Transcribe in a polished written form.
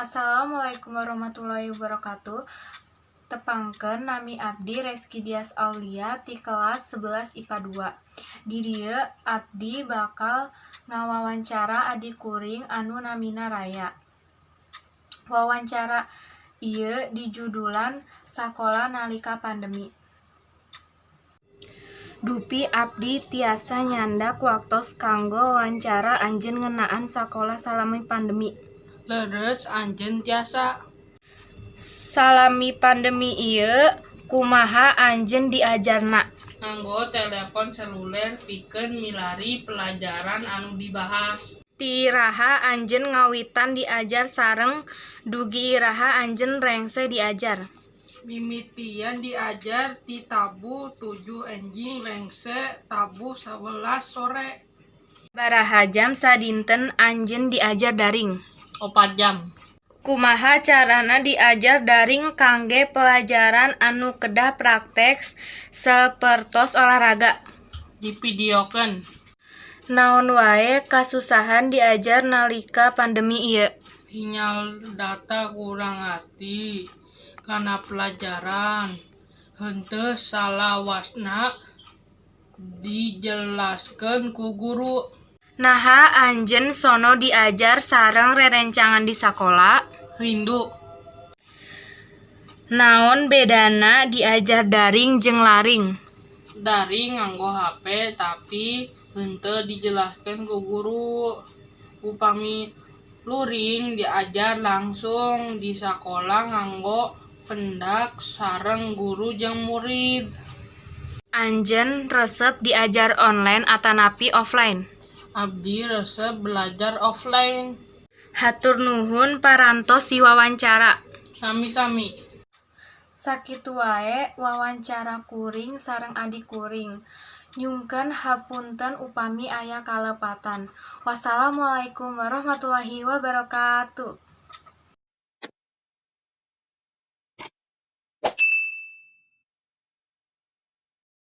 Assalamualaikum warahmatullahi wabarakatuh. Tepangkeun, nami abdi Reski Dias Aulia ti kelas 11 IPA 2. Di dieu abdi bakal ngawawancara adi kuring anu namina Raya. Wawancara ieu dijudulan Sakola Nalika Pandemi. Dupi abdi tiasa nyandak waktos kanggo wawancara anjeun ngeunaan sakola salami pandemi. Leres, anjeun tiasa. Salami pandemi ieu kumaha anjeun diajarna? Nganggo telepon seluler pikeun milari pelajaran anu dibahas. Ti iraha anjeun ngawitan diajar sareng dugi iraha anjeun rengse diajar? Mimitian diajar ti tabuh 7 enjing, rengse tabuh 11 sore. Sabaraha jam sadinten anjeun diajar daring? 4 jam. Kumaha carana diajar daring kangge pelajaran anu kedah praktek sapertos olahraga? Divideokeun. Naon wae kasusahan diajar nalika pandemi ieu? Sinyal data, kurang ngarti kana pelajaran, henteu salawasna dijelaskeun ku guru. Naha anjeun sono diajar sareng rerencangan di sakola? Rindu. Naon bedana diajar daring jeung laring? Daring nganggo HP tapi henteu dijelaskeun ku guru. Upami luring diajar langsung di sakola nganggo pendak sareng guru jeung murid. Anjeun resep diajar online atanapi offline? Abdi resep belajar offline. Hatur nuhun parantos diwawancara. Sami-sami. Sakitu wae wawancara kuring sareng adi kuring. Nyungkeun hapunten upami aya kalepatan. Wassalamualaikum warahmatullahi wabarakatuh.